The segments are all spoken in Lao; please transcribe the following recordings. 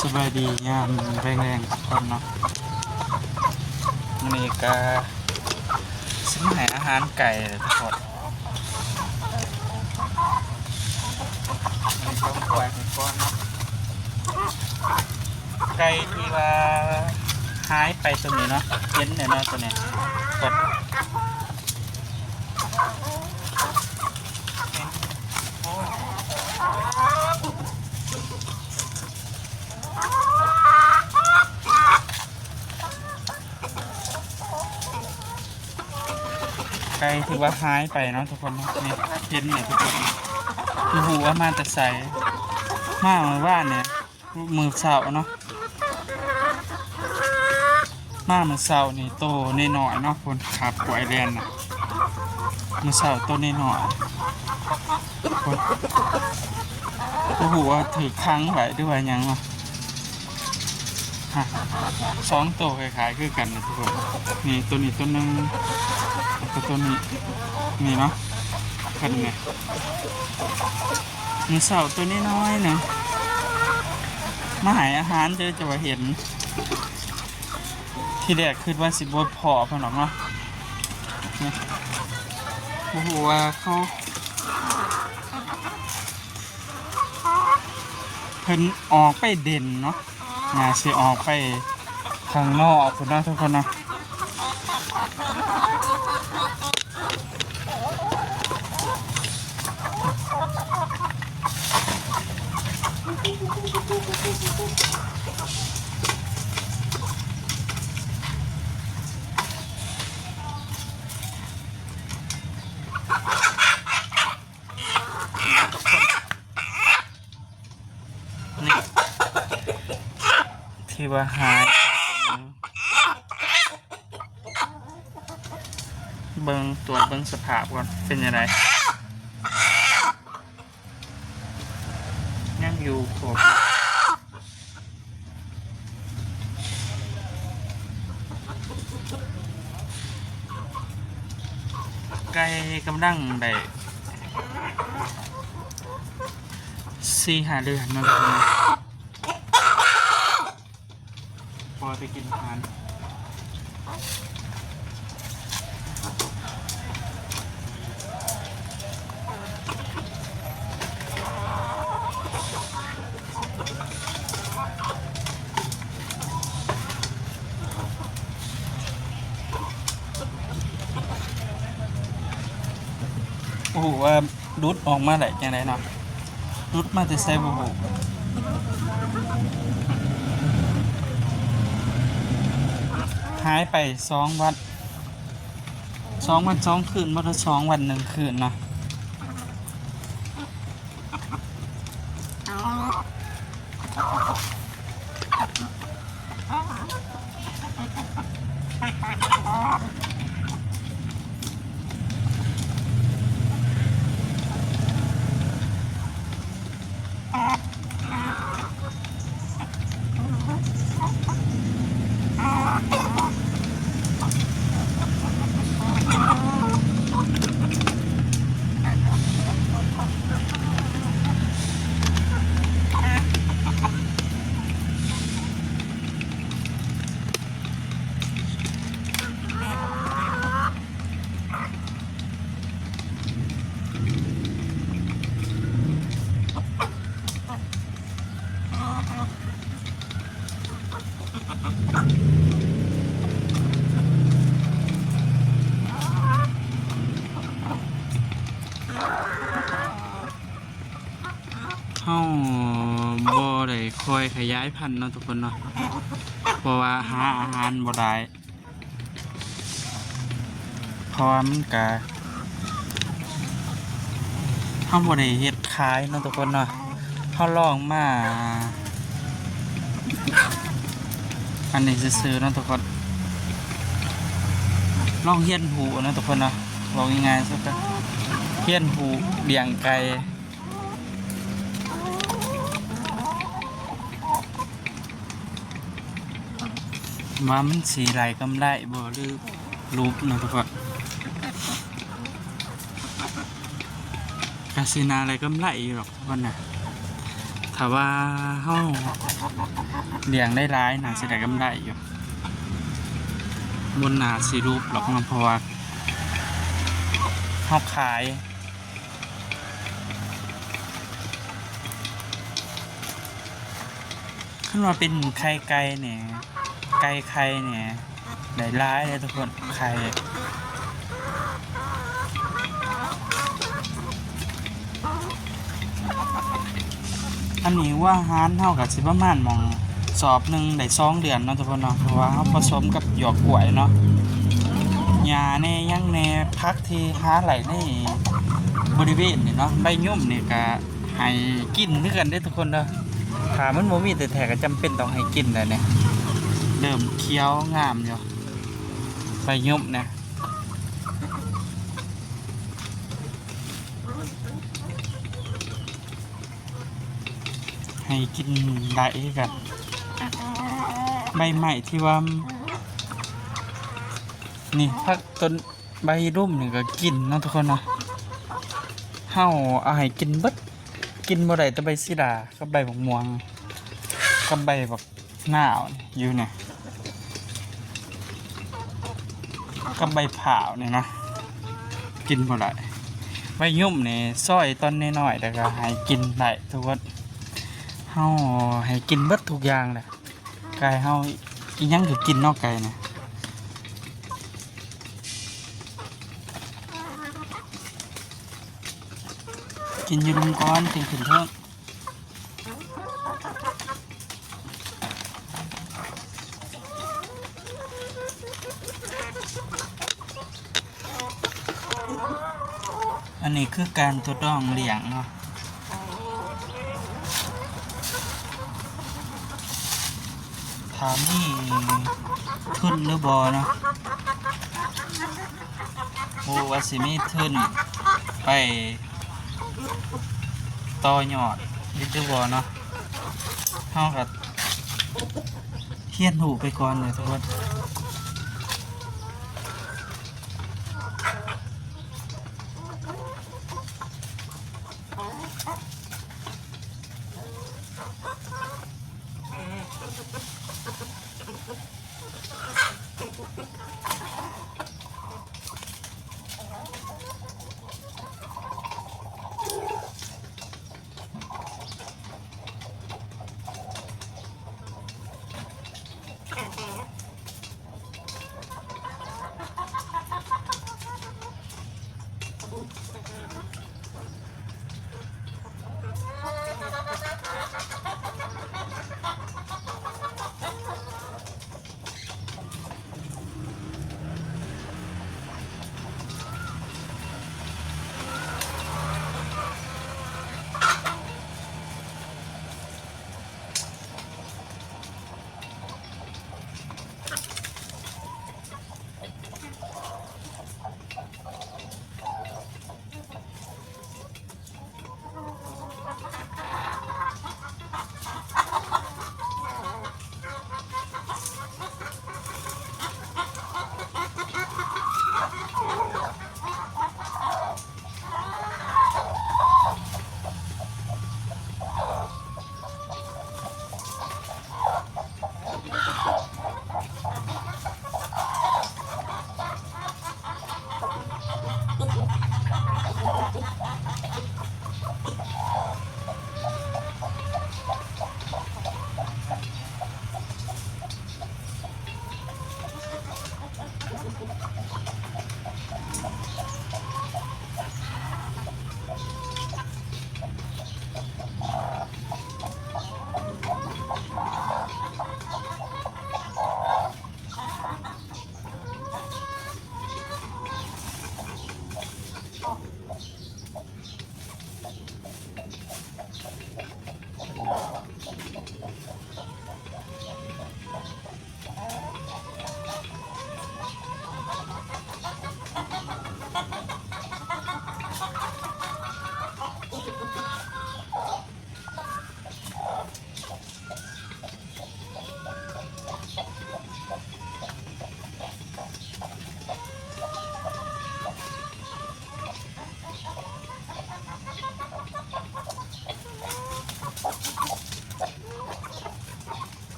ສະບາຍດີຍາມແລງໆ ທຸກຄົນເນາະ. ມື້ນີ້ກະຊິມາໃຫ້ອາຫານໄກ່ແຫຼະທຸກຄົນ. ເບິ່ງໄກ່ໃຫ້ກ່ອນເນາະ. ໄກ່ທີ່ວ່າຫາຍໄປໂຕນີ້ເນາະ ເຫັນແນ່ເນາະໂຕນີ້. ໄກ່ຖືວ່າຫາຍໄປເນາະທຸກຄົນເນາະ. ນີ້ເຫັນນີ້ທຸກຄົນ ບໍ່ຮູ້ວ່າມາແຕ່ໃສ. ມາມື້ວານນີ້ ມື້ເຊົ້າເນາະ ມາມື້ເຊົ້ານີ້ໂຕນ້ອຍໆເນາະ ພຸ້ນ ຄາບກວຍແລ່ນນະ. ມື້ເຊົ້າໂຕນ້ອຍໆ ພຸ້ນ ບໍ່ຮູ້ວ່າຖືກຂັງໄວ້ ຫຼືວ່າຫຍັງເນາະ. ຮະ ສອງໂຕຄ້າຍໆຄືກັນນະທຸກຄົນ. ນີ້ໂຕນີ້ໂຕໜຶ່ງ ແລ້ວກໍໂຕນີ້ ນີ້ເນາະ ເພິ່ນນີ້ ມື້ເຊົ້າໂຕນ້ອຍໆໜຶ່ງ ມາໃຫ້ອາຫານ ເຈົ້າ ເຈົ້າວ່າເຫັນ. ທີແລກຄິດວ່າຊິບໍ່ພໍ້ເພິ່ນດອກເນາະ. ນີ້ ບໍ່ຮູ້ວ່າເຂົາ ເພິ່ນອອກໄປເດັ່ນເນາະ. ໜ້າຊິອອກໄປຂ້າງນອກພຸ້ນເນາະທຸກຄົນເນາະ. ນີ້ ທີ່ວ່າຫາຍໄປ ເບິ່ງ ຕວດເບິ່ງສະພາບກ່ອນ ເປັນຈັ່ງໃດ ຍັງຢູ່ຄົບ. ໄກ່ກຳລັງໄດ້ສີ່ຫ້າເດືອນເນາະ ພໍໄດ້ກິນອາຫານ. ໂອ້ໂຫ ວ່າ ຫຼຸດອອກມາໄດ້ຈັ່ງໃດເນາະ ຫຼຸດມາແຕ່ໃສບໍ່ຮູ້ ຫາຍໄປສອງວັນ ສອງວັນສອງຄືນ ບໍ່ໄດ້ສອງວັນໜຶ່ງຄືນເນາະ. ເຮົາບໍ່ໄດ້ຄ່ອຍຂະຫຍາຍພັນເນາະທຸກຄົນເນາະ ເພາະວ່າຫາອາຫານບໍ່ໄດ້ ເພາະວ່າມັນກະ ເຮົາບໍ່ໄດ້ເຮັດຂາຍເນາະທຸກຄົນເນາະ ເຮົາລອງມາອັນນີ້ຊື່ໆເນາະທຸກຄົນ ລອງຮຽນຮູ້ເນາະທຸກຄົນເນາະ ເວົ້າງ່າຍໆຊະ ຮຽນຮູ້ລ້ຽງໄກ່ ວ່າມັນຊິໄດ້ກຳໄລບໍ່ ຫຼື ຫຼຸບເນາະທຸກຄົນ ກະຊິໜ້າໄດ້ກຳໄລຢູ່ດອກທຸກຄົນນະ ເ ຖ້າວ່າເຮົາລ້ຽງໄດ້ຫຼາຍ ໜ້າຊິໄດ້ກຳໄລຢູ່. ບໍ່ໜ້າຊິຫຼຸບດອກເນາະ ເພາະວ່າເຮົາຂາຍ. ຄັນວ່າເປັນໄຂ່ໄກ່ນີ້ ໄກ່ໄຂ່ນີ້ ໄດ້ຫຼາຍເດ້ທຸກຄົນ ໄຂ່. ອັນນີ້ຫົວອາຫານເຮົາກໍຊິປະມານໝ່ອງສອບໜຶ່ງໄດ້ສອງເດືອນເນາະທຸກຄົນເນາະ ເພາະວ່າເຮົາປະສົມກັບຫຍອກກ້ວຍເນາະ ຫຍ້າແດ່ ຫຍັງແດ່ ຜັກທີ່ຫາໄດ້ໃນບໍລິເວນນີ້ເນາະ ໃບຫຍຸ່ມນີ້ກໍ ໃຫ້ກິນຄືກັນເດ້ທຸກຄົນເດີ. ຖ້າມັນບໍ່ມີແທ້ໆ ກໍຈຳເປັນຕ້ອງໃຫ້ກິນແຫຼະນີ້ ເລີ່ມຂຽວງາມຢູ່ ໃບຫຍຸ່ມນະ ໃຫ້ກິນໄດ້ຄືກັນ. ໃບໄມ້ທີ່ວ່າ ນີ້ ຜັກຕົ້ນ ໃບລຸ່ມນີ້ກໍກິນເນາະທຸກຄົນເນາະ ເຮົາເອົາໃຫ້ກິນເບິດ ກິນບໍ່ໄດ້ແຕ່ໃບສີດາກັບໃບບັກມ່ວງ ກັບໃບບັກນາວຢູ່ນີ້ ກັບໃບພ້າວນີ້ນະ ກິນບໍ່ໄດ້. ໃບຫຍຸ່ມນີ້ຊອຍຕອນນ້ອຍໆ ແລ້ວກໍໃຫ້ກິນໄດ້ທຸກຄົນ ເຮົາໃຫ້ກິນເບິດທຸກຢ່າງແຫຼະ. ໄກ່ເຮົາ ອີ່ຫຍັງກໍກິນເນາະ ໄກ່ນະ ກິນຢູ່ລຸ່ມກ່ອນ ຈຶ່ງຂຶ້ນເທິງ. ອັນນີ້ຄືການທົດລອງລ້ຽງເນາະ ຖ້າມີທຶນຫຼືບໍ່ເນາະ ບໍ່ຮູ້ວ່າຊິມີທຶນໄປຕໍ່ຍອດອີກຫຼືບໍ່ເນາະ ເຮົາກໍຮຽນຮູ້ໄປກ່ອນເດີທຸກຄົນ.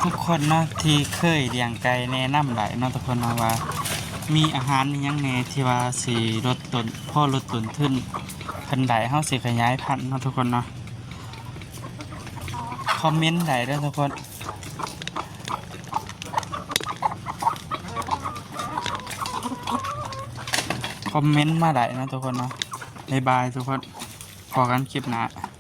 ທຸກຄົນເນາະ ທີ່ເຄີຍລ້ຽງໄກ່ແນະນຳໄດ້ເນາະທຸກຄົນເນາະ ວ່າມີອາຫານອີ່ຫຍັງແດ່ທີ່ວ່າຊິລົດຕົ້ນ ພໍລົດຕົ້ນທຶນເພິ່ນໄດ້ ເຮົາຊິຂະຫຍາຍພັນເນາະທຸກຄົນເນາະ. ຄອມເມັນໄດ້ເດີທຸກຄົນ ຄອມເມັນມາໄດ້ເນາະທຸກຄົນເນາະ. ບາຍບາຍທຸກຄົນ ພໍ້ກັນຄລິບໜ້າ.